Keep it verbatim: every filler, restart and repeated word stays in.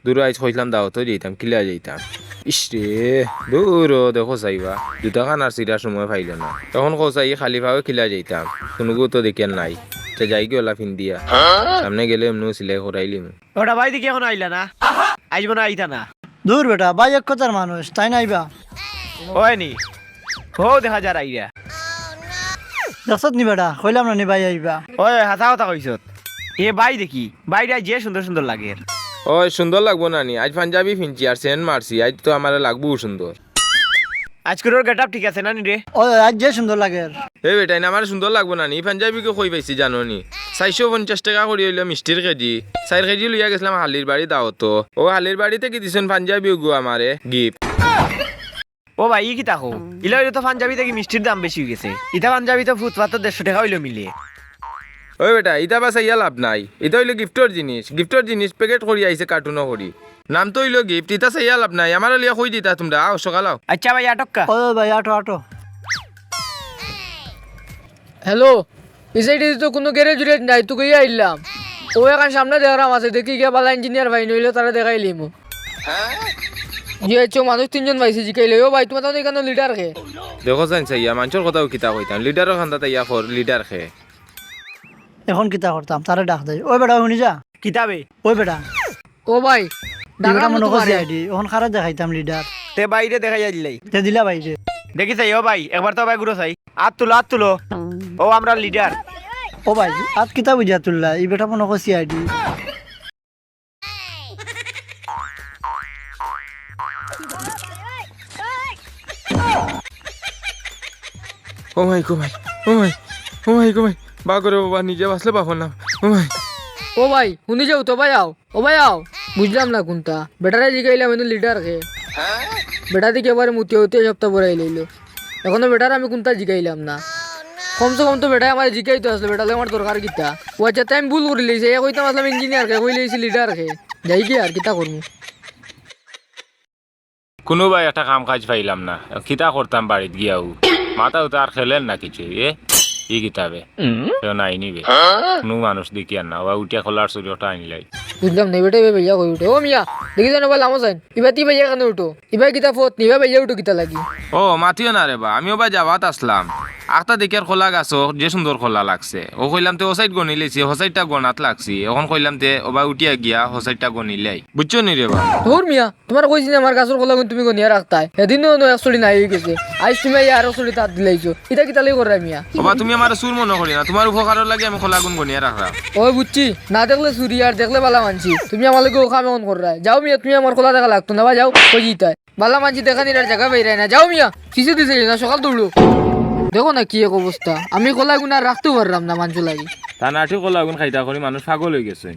দূর, আইজ কইছলাম দাওয়াতো যাইতাম, কিলা যাইতাম। ইশ রে, দূর ও দেখো চাইবা, জুতা খান আর ছিড়ার সময় পাইল না। অখন কও চাই খালি পাওয়ে কিলা যাইতাম, কুনুগু তো দেখিয়ার নাই। তে যাইগি অলা ফিন্দিয়া, সামনে গেলে এমনেউ সিলাই করাইলিমু। ওটা ভাই দেখি এখন আইলা না, আইজ মনে আইতা না। দূর বেটা, ভাই এক কথার মানুষ, তাইন আইবা। ওই নি, হো দেখা যার আইরা। দেখছত নি বেটা, কইলাম না নি ভাই আইবা। ওই, ওই, হাছা কথা কইছত। এ ভাই দেখি, ভাইরে যে সুন্দর সুন্দর লাগের। ওই, সুন্দর লাগবো না নি? আইজ পাঞ্জাবি ফিনছি আর সেন্ট মারছি, আইজ তো আমারে লাগবো সুন্দর। আইজকুর ওর গেটআপ ঠিক আছে না নি রে? ওই, ওই, আইজ যে সুন্দর লাগের। এ বেটা, ইন আমারে সুন্দর লাগবো না নি? ই পাঞ্জাবি গু কই পাইছি জানো নি? চাইরশো পঞ্চাশ টেকা করি অইলো মিষ্টির কেজি। চাইর কেজি লইয়া গেছলাম হালির বাড়ি দাওয়াতো। অউ হালির বাড়ি থাকি দিছইন পাঞ্জাবি গু আমারে গিফট। ও ভাই, ই কিতা কও? ইলা অইলে তো পাঞ্জাবি থাকি মিষ্টির দাম বেশি অইগেছে। ইতা পাঞ্জাবি তো ফুটপাতো দেড়শো টেকা অইলেও মিলে। ওই বেটা, ইতা বা চাইয়া লাভ নাই। ইতা অইলো গিফটর জিনিস। গিফটর জিনিস প্যাকেট করি আইছে কার্টুনো করি। নাম তো অইলো গিফট, ইতা চাইয়া লাভ নাই। আমারে লইয়া কই দিতা তুমরা? আও, সকাল আও। আইচ্ছা ভাই, আটক্কা। ও ভাই, আটো, আটো। হ্যালো, ই সাইডে তো কুনু গ্যারেজ উরেজ নাই, তো গিয়া আইলাম। অউ একখান সামনে দেখরাম আছে, দেখি গিয়া বালা ইঞ্জিনিয়ার ভাই নইলে তারে দেখাইলিমু। জি আইচ্ছা, মানুষ তিনজন পাইছি, জিকাইলে, "ও ভাই, তুমার তাইন ইখানো লিডার কে?" দেখো চাইন চাইয়া, মানষর কথাউ কিতা কইতাম, লিডারর কান্দাত আইয়া কর, লিডার কে? এখন কিতা করতাম, তারে ডাক দেই। ওই বেটা, হুনি যা। কিতা বে? ওই বেটা। ও ভাই, ই বেটা ডাকরাম মনে করছি তুমারে। আইডি, এখন কারে দেখাইতাম লিডার। তে ভাইরে দেখাইয়া দিলাই। তে দিলা ভাইরে। দেখি চাই, ও ভাই, একবার তো ভাই ঘুরো চাই। আত তুলো, আত তুলো। ও আমরা লিডার। ও ভাই, আত কিতা বুঝিয়া তুললা? ই বেটা মনে করছি আইডি। ও ভাই গো ভাই, ও ভাই, ও ভাই গো ভাই, বাগরে বাবা, নিজে বাঁচলে বাপর নাম। ও ভাই। ও ভাই, হুনি যাও তো ভাই, আও। ও ভাই, আও। বুঝলাম না কুনটা। বেটারে জিকাইলাম, এনে লিডার কে? বেটা দেখি এবারে মুতিয়া উতিয়া সবটা বড়াই লইলো। এখনো বেটারে আমি কুনটা জিকাইলাম না। কমসে কম তো বেটায় আমারে জিকাইতো আছলো, বেটার লগে আমার দরকার কিতা? ও আইচ্ছা, তে আমি ভুল করিলাইছি, এ কইতাম আছলাম ইঞ্জিনিয়ার কে, কইলাইছি লিডার কে। যাইগি আর, কিতা করমু? কুনু ভাই একটা কাম কাজ পাইলাম না, কিতা করতাম বাড়িত গিয়াউ? মাথা উতা আর খেলের না কিছু, এ? ই কিতা বে? কেউ নাই নি বে। কুনু মানুষ দেখিয়ার না, ওবা উঠিয়া কলার ছুরি ওটা আনিলাই। বুঝলাম না, বেটা, বে ভাইয়া কই উঠে। ও মিয়া, দেখি যেন বা লামো যাইন। ইবা তি ভাইয়া কেনে উঠো? ইবা কিতা ফত নি? ইবা ভাইয়া উঠো কিতা লাগি? ও, মাতিও না রে বা, আমি ওবা যাওয়াত আছলাম। আখতা দেখিয়ার কলা গাছো, যে সুন্দর কলা লাগছে। ও কইলাম তে ও সাইড গনিলাইছি, ও সাইডটা গনাত লাগছি। অখন কইলাম তে ওবা উঠিয়া গিয়া ও সাইডটা গনিলাই। বুঝছো নি রে বা? ধুর মিয়া, তুমারে কইছি না আমার গাছর কলাগুন তুমি গনিয়া রাখতায়। হেদিনও অনো এক ছড়ি নাই অইগেছে। আইজ তুমি আইয়া আরো ছড়ি তাত দিলাইছো। ইতা কিতা লাগি কররায় মিয়া? ওবা, তুমি আমারে চুর মনো করিও না, তুমার উপকারর লাগি আমি কলাগুন গনিয়া রাখরাম। ওই বুঝছি, না দেখলে চুরি আর দেখলে বালা মানষি। তুমি আমার লগে অউ কাম অখন কররায়। যাও মিয়া, তুমি আমার কলা দেখা লাগতো না বা, যাও, কই যিতায়। বালা মানষি দেখানির আর জাগা পাইরায় না। যাও মিয়া, পিছে দি যাইও না, সকাল দৌড়ো। দেখো না কি এক অবস্থা, আমি কলাগুন আর রাখতেও পাররাম না মানষর লাগি। তা নাটি কলাগুন খাইতা করি মানুষ পাগল অইগেছে।